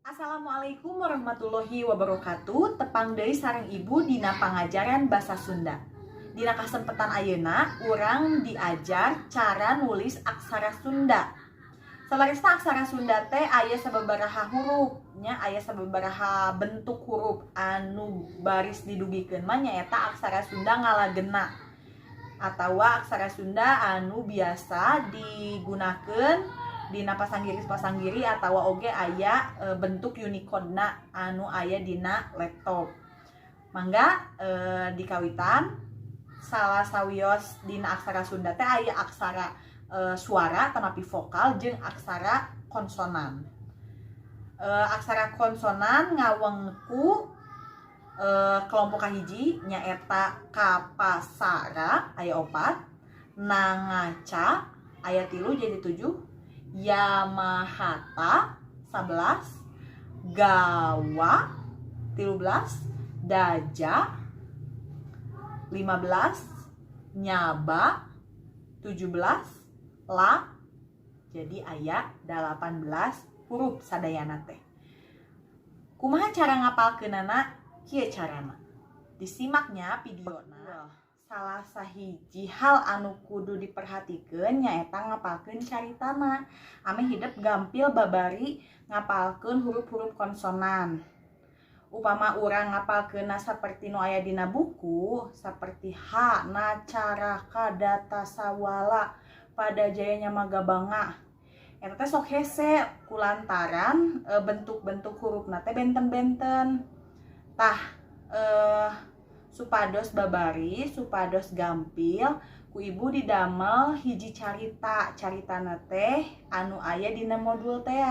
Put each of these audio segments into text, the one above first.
Assalamualaikum warahmatullahi wabarakatuh. Tepang deui sareng Ibu dina pangajaran bahasa Sunda. Dina kasempetan ayeuna urang diajar cara nulis aksara Sunda. Saleresna aksara Sunda teh aya sababaraha huruf nya, aya sababaraha bentuk huruf. Anu baris didugikeun mah nyaeta aksara Sunda ngalagena atawa aksara Sunda anu biasa digunakeun dina pasanggiri-pasanggiri atawa oge aya bentuk Unicode-na anu aya dina laptop. Mangga dikawitan. Salah sawios dina aksara Sunda teh aya aksara suara atanapi vokal jeung aksara konsonan. Aksara konsonan ngawengku kelompok kahiji nyaeta kapasara aya opat, nangaca aya 3 jadi 7, Yamahata 11, Gawa 13, Daja 15, Nyaba 17, La jadi aya 18 huruf sadayana teh. Kumaha cara ngapalkeunana? Kieu carana, disimaknya videona. Salah sahiji hal anu kudu diperhatikeun nyaeta ngapalkeun caritana ameh hidep gampil babari ngapalkeun huruf-huruf konsonan. Upama urang ngapalkeunna saperti nu aya dina buku, seperti ha na caraka data sawala pada jayanya magabanga, eta teh sok hese kulantaran bentuk-bentuk hurufna teh benten-benten. Tah, supados babari, supados gampil, ku Ibu didamel hiji carita. Caritana teh anu aya dina modul teh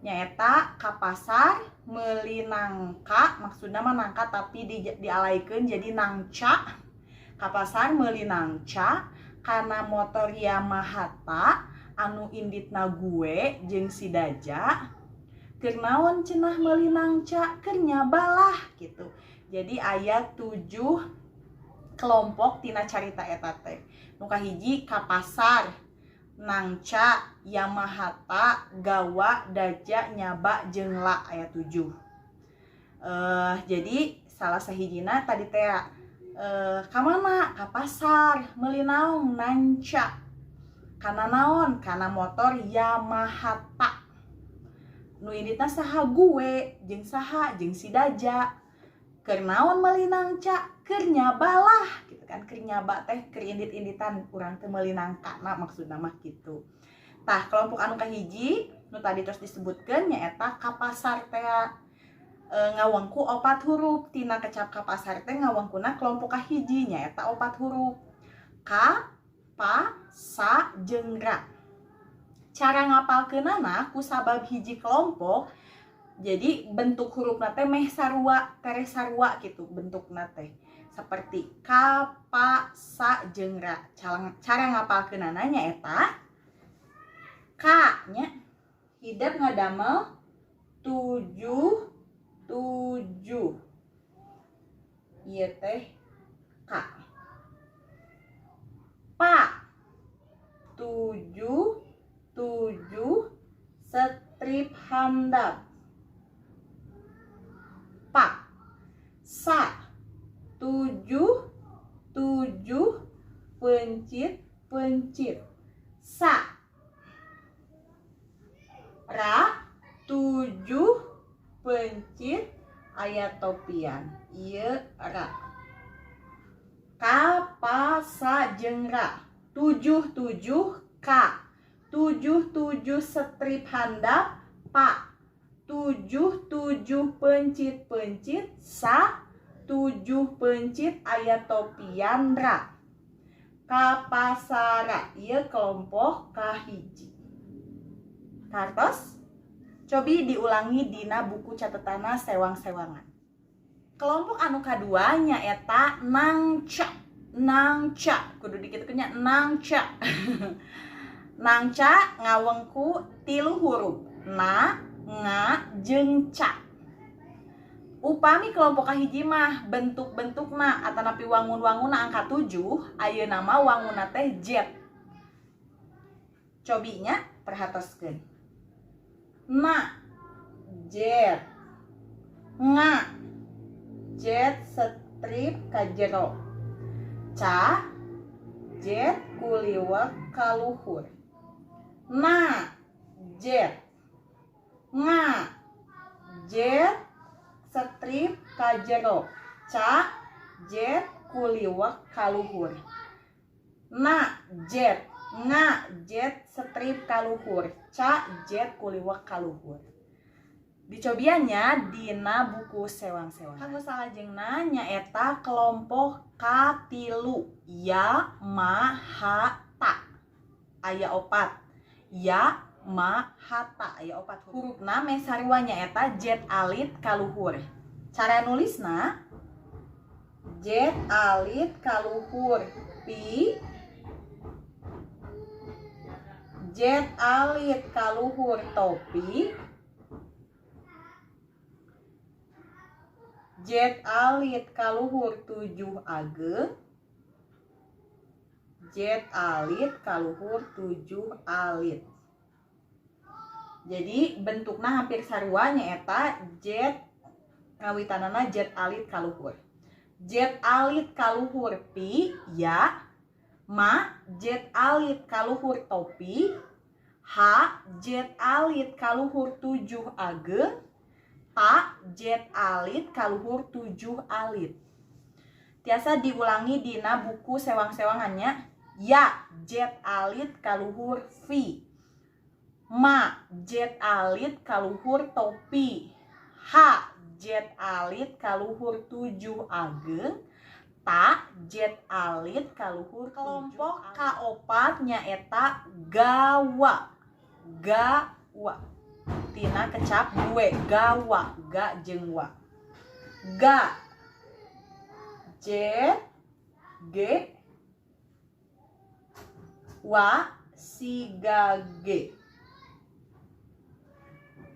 nyaeta ka pasar meuli nangka, maksudna mah nangka tapi dialaikeun jadi nangca. Ka pasar meuli nangca kana motor Yamaha anu inditna gue jeung si Daja. Keur naon cenah meuli nangca? Keur nyabalah gitu. Jadi aya 7 kelompok tina carita eta teh. Nu kahiji ka pasar, nangca, Yamahata, Gawa, Daja, Nyaba, jeung La, aya 7. Jadi salah sahijina tadi teh ka mana? Ka pasar meuli naon? Nangca. Kana naon? Kana motor Yamahata. Nu inditna saha? Gue jeung saha? Jeung si Daja. Keur naon meuli nangca? Keur nyabalah gitu kan. Keur nyaba teh keur indit-inditan urang teh meuli nangka nah maksudna mah gitu. Tah, kelompok anu kahiji nu tadi terus disebutkeun nyaeta ka pasar teh ngawengku opat huruf. Tina kecap ka pasar teh ngawengkuna kelompok kahiji nyaeta opat huruf, ka, pa, sa, jeung ra. Cara ngapalkeunana, ku sabab hiji kelompok jadi bentuk hurufna teh meh sarua, tereh sarua gitu bentukna teh, seperti k, pa, sa, jeung ra. Cara ngapalkeunana nyaeta k nya hidep ngadamel 7 7, ieu teh k. Pa 7 7 strip handap pa. Sa 7 7 pencit pencit sa. Ra 7 pencit aya topian, ieu ra. Ka, pa, sa, jeung ra. 7 7 k, 7 7 strip handap pa, 7 7 pencit pencit sa, 7 pencit aya topian ra. Kapasara, ieu kelompok kahiji. Kartos? Cobi diulangi dina buku catetana sewang-sewangan. Kelompok anu kadua nyaeta nangca. Nangca kudu dikitukeun nya, nangca. Nangca ngawengku 3 huruf, na, nga, jeung ca. Upami kelompok kahiji mah bentuk-bentukna atanapi wangun-wangunna angka 7, ayeuna mah wangunna teh Z. Cobinya perhatoskeun. Na J nga J strip ka jero, ca J kuliwek ka luhur, na J nga J strip ka jero, ca J kuliwek ka luhur, na J nga J strip ka luhur, ca J kuliwek ka luhur. Dicobiannya dina buku sewang-sewang. Kanggo salajengna nyaeta kelompok katilu, ya ma ha ta. Aya opat. Ya ma ha ta aya opat. Hurufna meh sarua nyaeta jet alit kaluhur. Cara nulisna jet alit kaluhur pi, jet alit kaluhur topi, jet alit kaluhur 7 ageng, jet alit kaluhur 7 alit. Jadi bentukna hampir sarua nyaeta jet ngawitanana jet alit kaluhur. Jet alit kaluhur pi ya, ma jet alit kaluhur topi, ha jet alit kaluhur 7 ageng, ta jet alit kaluhur 7 alit. Tiasa diulangi dina buku sewang-sewangannya. Ya jet alit kaluhur vi, ma jet alit kaluhur topi, ha jet alit kaluhur 7 ageng, ta jet alit kaluhur. Kelompok kaopat nyaeta gawa. Gawa tina kecap gue gawa, ga jeung wa. Ga jet g wa siga g.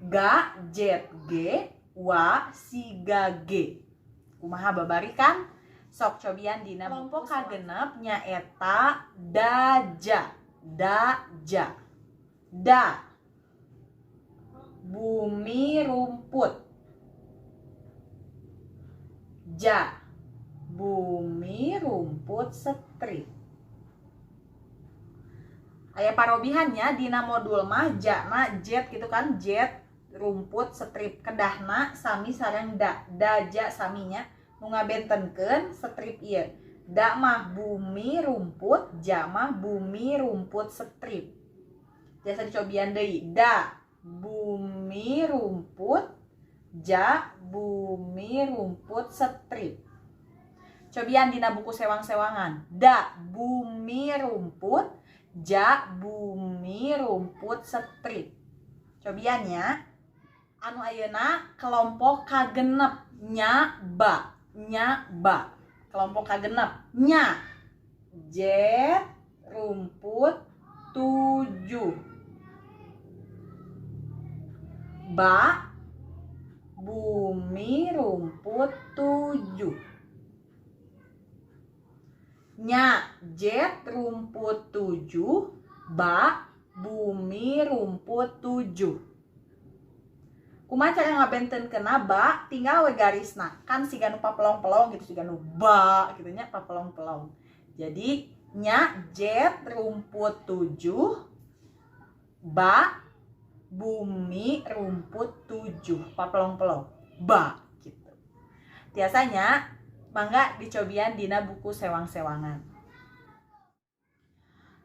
Ga jet g wa siga g. Kumaha babari kan? Sok cobian dina kelompok kagenep nyaeta daja. Daja. Da bumi rumput, ja bumi rumput strip. Aya parobihannya dina modul mah jana jet gitu kan, jet rumput strip kedahna sami sareng da, daja saminya nu ngabentenkeun strip ieu. Da mah bumi rumput, ja mah bumi rumput strip. Biasa dicobian deui, da bumi rumput, ja bumi rumput strip. Cobian dina buku sewang-sewangan. Da bumi rumput, ja bumi rumput strip. Cobiannya anu ayeuna kelompok kagenep nya ba, nya ba. Kelompok kagenep nya jet rumput 7, ba bumi rumput 7, nya jet rumput 7, ba bumi rumput 7. Kumaha cara ngabentenkeunna ba? Tinggal we garisna. Kan siga nu papelong-pelong gitu, siga nu ba gitu nya, papelong-pelong. Jadi nya jet rumput 7, ba bumi rumput 7, papelong-pelong ba gitu. Biasanya mangga dicobian dina buku sewang-sewangan.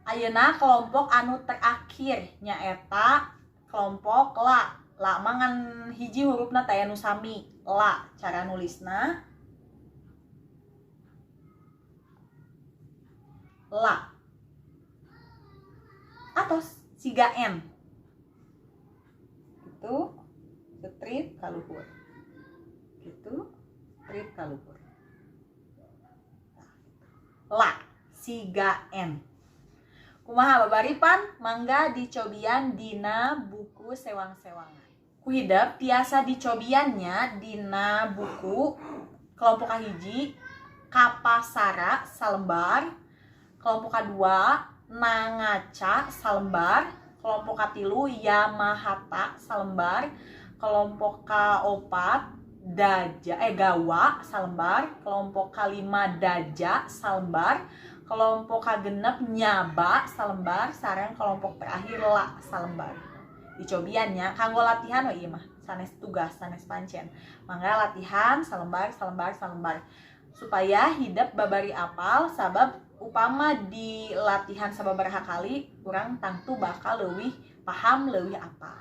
Ayeuna kelompok anu terakhir nyaeta kelompok la. La mangan hiji hurufna taya nu sami. La cara nulisna la atos siga n gitu, strip kaluhur gitu, strip kaluhur. La siga n. Kumaha babaripan? Mangga dicobian dina buku sewang-sewangan. Ku hidep tiasa dicobiannya dina buku kelompok kahiji kapasara salembar, kelompok kadua nangaca salembar, kelompok katilu yamahata salembar, Kelompok kaopat daja, eh, gawa salembar. Kelompok kalima daja salembar. Kelompok kagenep nyaba salembar, sareng kelompok terakhir la salembar. Dicobian nya, kanggo latihan we ieu mah, sanes tugas, sanes pancen. Mangga latihan salembar, salembar, salembar supaya hidep babari apal, sabab upama di latihan sababaraha kali urang tangtu bakal leuwih paham, leuwih apal.